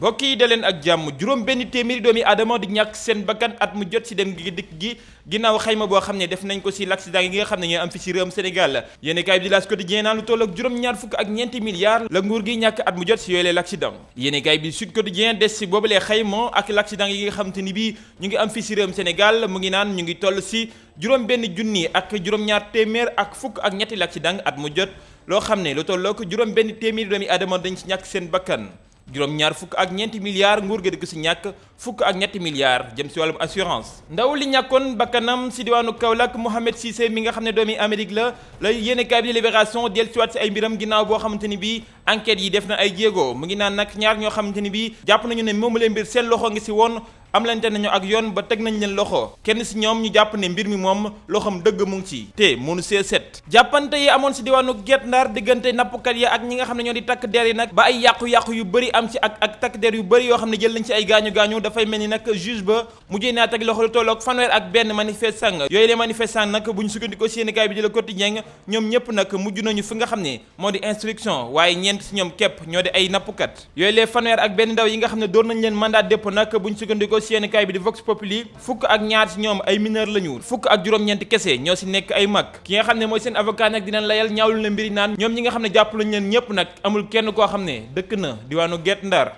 mbokk yi daleen ak jàmm juróom benn téeméeri doomi aadama di ñàkk seen bakkan at mu jot ci dem gi dikk gi ginnaaw xayma boo xam ne def nañ ko ci l'accident yi nga xam ne ñooy am fi ci réewum Sénégal yéeni kaay bi di L'As Quotidien naan lu toll ak juróom-ñaar fukk ak ñeenti milliards la nguur gi ñàkk at mu jot ci yooyu l'accident yéeni kaay bi Sud Quotidien des ci boobulee xayma ak l'accident yi nga xam te ni bii ñu ngi am fi ci réewum Sénégal mu ngi naan ñu ngi toll ci juróom benn junni ak juróom-ñaar téeméer ak fukk ak ñetti l'accident at mu jot loo xam ne lu tolloo ko juróom benn téeméeri doomi aadama dañ ci ñàkk seen bakkan juróom-ñaar fukk ak ñeenti milliards nguur gi di ko si ñàkk fukk ak ñetti milliards jëm si wàllum assurance ndaw li ñàkkoon bakkanam si diwaanu Kaolack Mohamed Cissé mi nga xam ne doomi Amérique la yéene kaay bi di Libération del siwaat si ay mbiram ginnaaw boo xamante ni bii enquête yi def na ay jéego mu ngi naan nag ñaar ñoo xamante ni bii jàpp nañu ne moomu leen mbir seen loxo ngi si woon amlante nañu ak yoon ba teg nañ leen loxo kenn si ñoom ñu jàpp ne mbir mi moom loxoom dëgg mu ngi ci te mënu see set jàppante yi amoon si diwaanu Guet Ndar diggante nappkat yi ak ñi nga xam ne ñoo di takk der yi nag ba ay yàqu-yàqu yu bëri am ci ak takk der yu bëri yoo xam ne jël nañ ci ay gaañu-gaañu dafay mel ni nag juge ba mujjee naa teg loxo lu tolloog fanweer ak benn manifestant yooyu les manifestants nag bu ñu sukkandikoo si yéenekaay bi di Le Quotidien ñoom ñëpp nag mujj nañu fi nga xam ne moo di instruction waaye ñeent si ñoom képp ñoo di ay nappkat yooyu les fanweer ak benn ndaw yi nga xam ne door nañ leen mandat dépôt nag bu ñu sukkandikoo si yéenekaay bi di Vox Populi fukk ak ñaar si ñoom ay mineur lañu fukk ak juróom-ñeenti kese ñoo si nekk ay mag ki nga xam ne mooy seen avocat nag dinañ layal ñaawlu na mbiri naan ñoom ñi nga xam ne jàpp lañ leen ñëpp nag amul kenn koo xam ne dëkk na diwaanu Guet Ndar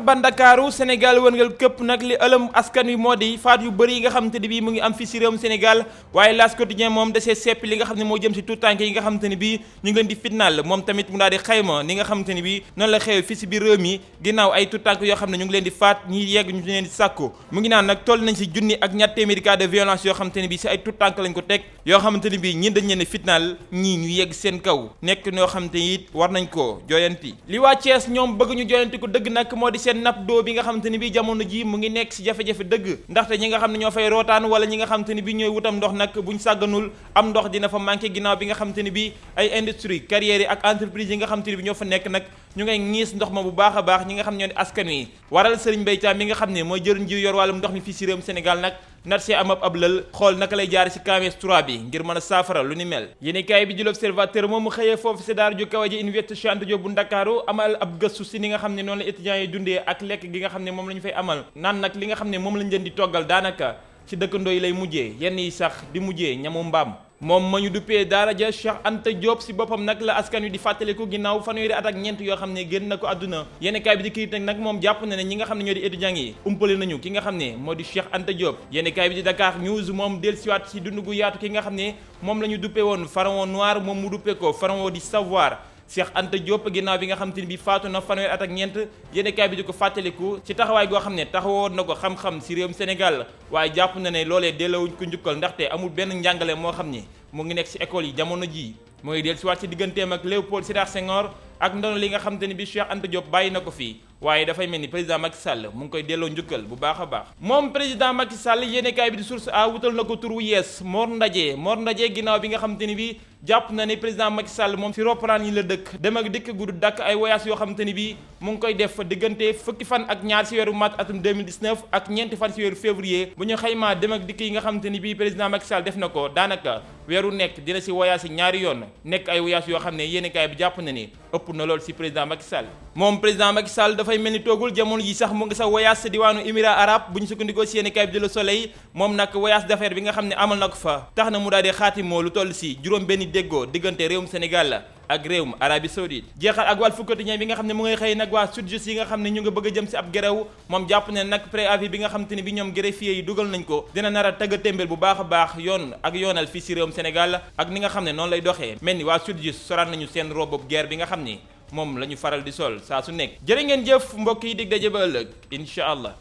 ba Ndakaaru Sénégal wërngal këpp nag li ëlëm askan wi moo di faat yu bëri yi nga xamante ni bii mu ngi am fii si réewum Sénégal waaye L'As Quotidien moom desee seppi li nga xam ne moo jëm si tout tànk yi nga xamante ni bii ñu ngi leen di fitnaal moom tamit mu daal di xayma ni nga xamante ni bii noonu la xew fii si biir réew mi ginnaaw ay tout tànk yoo xam ne ñu ngi leen di faat ñi yegg ñu leen di sàkku mu ngi naan nag toll nañ si junni ak ñaar téeméeri cas de violence yoo xamante ni bii si ay tout tànk lañ ko teg yoo xamante ni bii ñii dañ leen di fitnaal ñii ñu yegg seen kaw nekk ñoo xamante ni it war nañ koo jooyanti li waa Thiès ñoom bëgg ñu jooyanti ko dëgg nag moo di seen napp doo bi nga xamante ni bii jamono ji mu ngi nekk si jafe-jafe dëgg ndaxte ñi nga xam ne ñoo fay rootaan wala ñi nga xamante ni bii ñooy wutam ndox nag buñ sàgganul am ndox dina fa manqué ginnaaw bi nga xamante ni bii ay industrie carrières yi ak entreprise yi nga xamante ni bi ñoo fa nekk nag ñu ngay ñiis ndox ma bu baax a baax ñi nga xam ne ñoo di askan wi waral Serigne Mbaye Thiam mi nga xam ne mooy jëriñ ji yor wàllum ndox mi fii si réewum Sénégal nag nar see am ab lël xool naka lay jaar ci KMS 3 bi ngir mën a saafara lu ni mel yéenekaay bi di L'Observateur moom mu xëyee foofu si daara ju kawe ji Université Cheikh Anta Diop bu Ndakaaru amal ab gëstu si ni nga xam ne noonu la étudiants yi dundee ak lekk gi nga xam ne moom la ñu fay amal naan nag li nga xam ne moom lañ leen di toggal daanaka ci dëkkandoo yi lay mujjee yenn yi sax di mujjee ñamu mbaam moom ma ñu duppee daara ja Cheikh Anta Diop si boppam nag la askan wi di fàttaliku ginnaaw fanweeri at ak ñeent yoo xam ne génn na ko àdduna yéenekaay bi di critique nag moom jàpp na ne ñi nga xam ne ñoo di étudiants yi umpale nañu ki nga xam ne moo di Cheikh Anta Diop yéenekaay bi di Dakar News moom dellusiwaat si dund gu yaatu ki nga xam ne moom la ñu duppee woon pharaon noir moom mu duppee ko pharaon di savoir Cheikh Anta Diop ginnaaw bi nga xam te ni bi faatu na fanweer at ak ñeent yéenekaay bi di ko fàttaliku ci taxawaay goo xam ne taxawoon na ko xam-xam si réewum Sénégal waaye jàpp na ne loolee delloowuñ ko njukkal ndaxte amul benn njàngale moo xam ne mu ngi nekk si école yi jamono jii mooy del si waat si digganteem ak Léopold Sédar Senghor ak ndono li nga xam te ni bi Cheikh Anta Diop bàyyi na ko fii waaye dafay mel ni président Macky Sall mu ngi koy delloo njukkal bu baax a baax moom président Macky Sall yéenekaay bi di Source A wutal na ko tur wu yees Mor Ndaje ginnaaw bi nga xam te ni bi jàpp na ne président Macky Sall moom si roppalaan yi la dëkk dem ak dikk gudu dàkk ay voyage yoo xam te ni bi mu ngi koy def diggante fukki fan ak ñaar si weeru mars atum 2019 ak ñeenti fan si weeru février bu ñu xaymaa dem ak dikk yi nga xam te ni bi président Macky Sall def na ko daanaka weeru nekk dina si voyage ñaari yoon nekk ay voyage yoo xam ne yéenekaay bi jàpp na ni ëpp na lool si président Macky Sall moom président Macky Sall dafay mel ni toogul jamono ji sax mu ngi sa voyage sa diwaanu Émirats arabes bu ñu sukkandikoo si yéenekaay bi di Le Soleil moom nag voyage d'affaires bi nga xam ne amal na ko fa tax na mu daal di xaatimoo lu toll si juróom benn déggoo diggante réewum Sénégal la ak réewum Arabie Saoudite jeexal ak Walf Quotidien bi nga xam ne mu ngay xëy nag waa SYTJUST yi nga xam ne ñu nga bëgg a jëm si ab gerew moom jàpp ne nag préavis bi nga xam te ne bi ñoom greffier yi dugal nañ ko dina nar a tëgg témbél bu baax a baax yoon ak yoonal fii si réewum Sénégal ak ni nga xam ne noonu lay doxee mel ni waa SYTJUST soraan nañu seen robe guerre bi nga xam ni moom la ñu faral di sol saa su nekk jërë ngeen jëf mbokk yi dig daje ba ëllëg incha allah